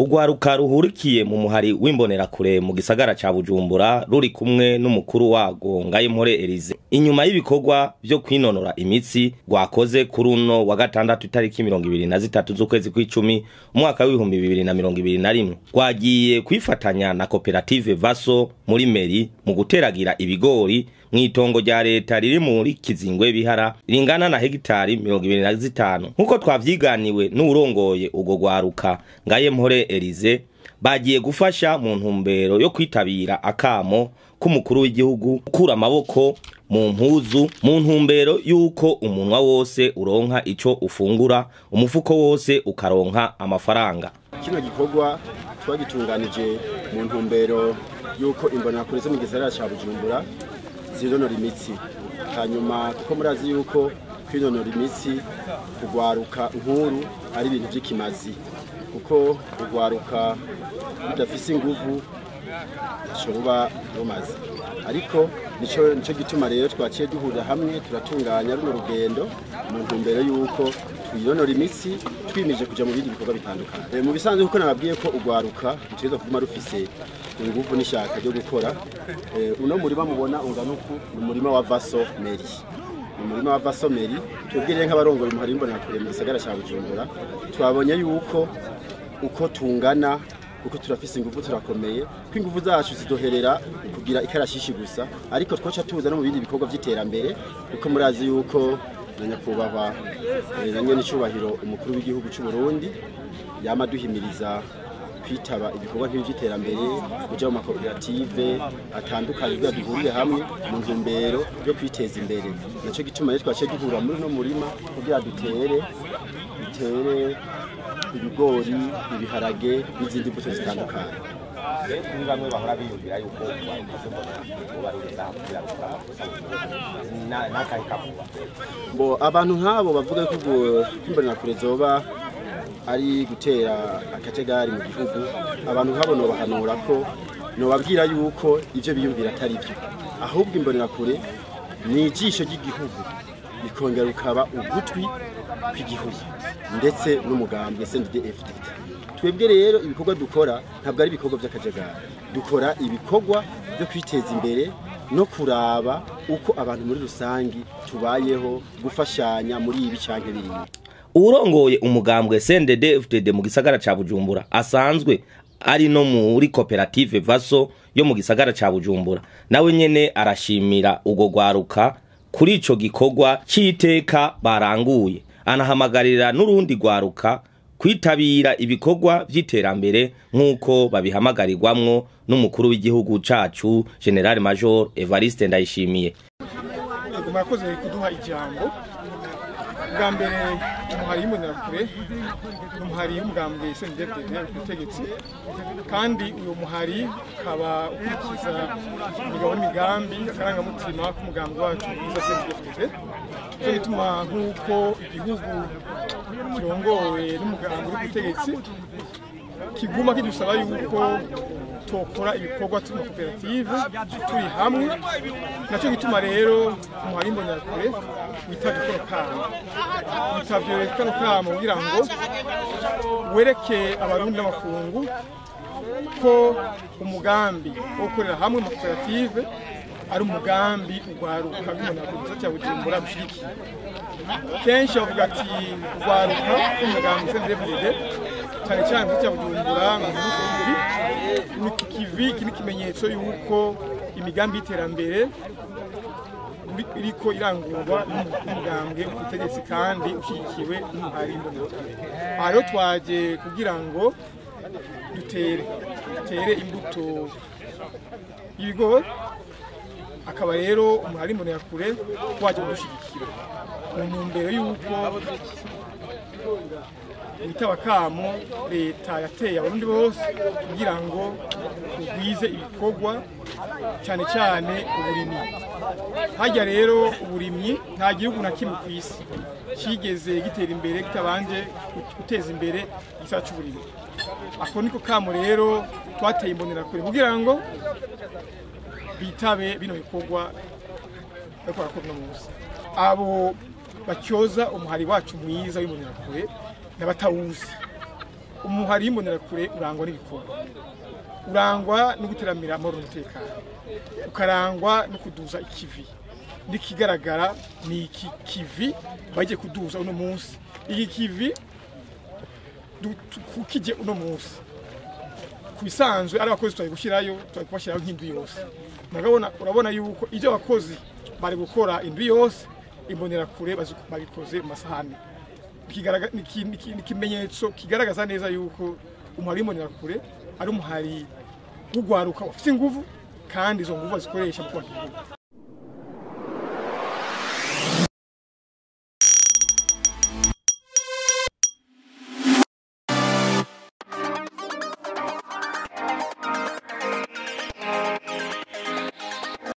Urwaruka ruhurikiye mu muhari w'Imbonerakure mu gisagara ca Bujumbura ruri kumwe n'umukuru wago Ngayimpore Elize, inyuma y'ibikorwa vyo kwinonora imitsi rwakoze kuri uno wa gatandatu itariki 23 z'ukwezi kw'icumi umwaka w'2021, rwagiye kwifatanya na koperative Vaso muri Meri mu guteragira ibigori mw'itongo rya leta riri muri Kizingwe Bihara ringana na hegitari 25. Nkuko twavyiganiwe n'uwurongoye urwo rwaruka Ngayimpore Elize, bagiye gufasha mu ntumbero yo kwitabira akamo k'umukuru w'igihugu gukura amaboko mu mpuzu mu ntumbero y'uko umunwa wose uronka ico ufungura, umufuko wose ukaronka amafaranga. Kino gikorwa twagitunganije mu ntumbero y'uko Imbonerakure zo mu gisagara ca Bujumbura zinonora imitsi, hanyuma kuko murazi yuko kwinonora imitsi kugwaruka nkuru ari ibintu vy'ikimazi, kuko ugwaruka rudafise inguvu ntaco ruba rumaze. Ariko nico gituma rero twaciye duhurira hamwe turatunganya runo rugendo mu ntumbero y'uko twinonora imitsi twimije kuja mu bindi bikorwa bitandukanye. Mu bisanzwe kuko nababwiye ko ugwaruka rutegerezwa kuguma rufise inguvu n'ishaka ryo gukora. Uno murima mubona ungana uku ni umurima wa Vaso Meri. Umurima wa Vaso Meri twebwe nk'abarongoye umuhari w'Imbonerakure mu gisagara ca Bujumbura twabonye yuko uko tungana, kuko turafise inguvu, turakomeye, ko inguvu zacu zidoherera kugira ikarashishi gusa, ariko twoca tuza no mu bindi bikorwa vy'iterambere, kuko murazi yuko na nyakubahwa na nyene icubahiro umukuru w'igihugu c'u Burundi yama duhimiriza kwitaba ibikorwa nk'ibi vy'iterambere, kuja mu makoperative atandukanye kugira duhurire hamwe mu ntumbero yo kwiteza imbere. Naco gituma rero twaciye duhura muri uno murima kugira dutere ibigori, ibiharage n'izindi mbuto zitandukanye. Kuri bamwe bahora biyumvira yuko bo abantu nk'abo bavuga ko Imbonerakure zoba ari gutera akajagari mu gihugu, abantu nk'abo nobahanura ko nobabwira yuko ivyo biyumvira atari byo, ahubwo Imbonerakure ni ijisho ry'igihugu, rikongera rukaba ugutwi kw'igihugu ndetse n'umugambi CNDD-FDD. Twebwe rero ibikorwa dukora ntabwo ari ibikorwa by'akajagari, dukora ibikorwa byo kwiteza imbere no kuraba uko abantu muri rusangi tubayeho, gufashanya muri ibi canke biriya. Urongoye umugambwe CNDD-FDD mu gisagara ca Bujumbura asanzwe ari no muri koperative Vaso yo mu gisagara ca Bujumbura, nawe nyene arashimira urwo rwaruka kuri ico gikorwa c'iteka baranguye, anahamagarira n'urundi rwaruka kwitabira ibikorwa vy'iterambere nk'uko babihamagarirwamwo n'umukuru w'igihugu cacu General Major Evariste Ndayishimiye. Murakoze kuduha ijambo. Bwa mbere umuhari w'Imbonerakure ni umuhari w'umugambwe CNDD-FDD ubutegetsi, kandi uyu muhari ukaba ukurikiza imigabo n'imigambi akarangamutima k'umugambi wacu mwiza CNDD-FDD. Nico gituma nk'uko igihugu kirongowe n'umugambi w'ubutegetsi kiguma kidusaba yuko tokora ibikorwa turi mu koperative turi hamwe, naco gituma rero umuhari w'Imbonerakure witavye kano kamo, witavye kano kamo kugira ngo wereke abarundi n'abakungu ko umugambi wo gukorera hamwe mu koperative ari umugambi ugwaruka rw'Imbonerakure cya Bujumbura rushigikiye. Kenshi bavuga ati ugwaruka rw'umugambi CNDD-FDD cyane cyane cya Bujumbura ngo ni kivi, ni ikimenyetso yuko imigambi y'iterambere iriko irangurwa n'umugambwe ubutegetsi kandi ushigikiwe n'umuhari w'Imbonerakure. Aha rero twaje kugira ngo dutere imbuto y'ibigori, akaba rero umuhari w'Imbonerakure waje kudushigikira mu ntumbero y'uko witaba kamo leta yateye abarundi bose kugira ngo ugwize ibikorwa cyane cyane uburimyi. Hajya rero uburimyi nta gihugu na kimwe ku isi kigeze gitera imbere kitabanje guteza imbere igisata c'uburimyi. Ako niko kamo rero twateye Imbonerakure kugira ngo bitabe bino bikorwa bariko barakora uno munsi. Abo bacyoza umuhari wacu mwiza w'Imbonerakure n'abatawuzi, Umuhari w'Imbonerakure urangwa n'ibikorwa, urangwa no guteramira amahoro n'umutekano, ukarangwa no kuduza ikivi. N'ikigaragara ni iki kivi bagiye kuduza uno munsi. Iki kivi kukije uno munsi, ku bisanzwe ari abakozi twari gushyirayo, twari kubashyirayo nk'indwi yose. Murabona, urabona yuko ibyo abakozi bari gukora indwi yose, Imbonerakure babikoze mu masaha 4. Ni ikimenyetso kigaragaza neza yuko umuhari w'Imbonerakure ari umuhari w'ugwaruka ufite inguvu, kandi izo nguvu bazikoresha mu kubaka igihugu.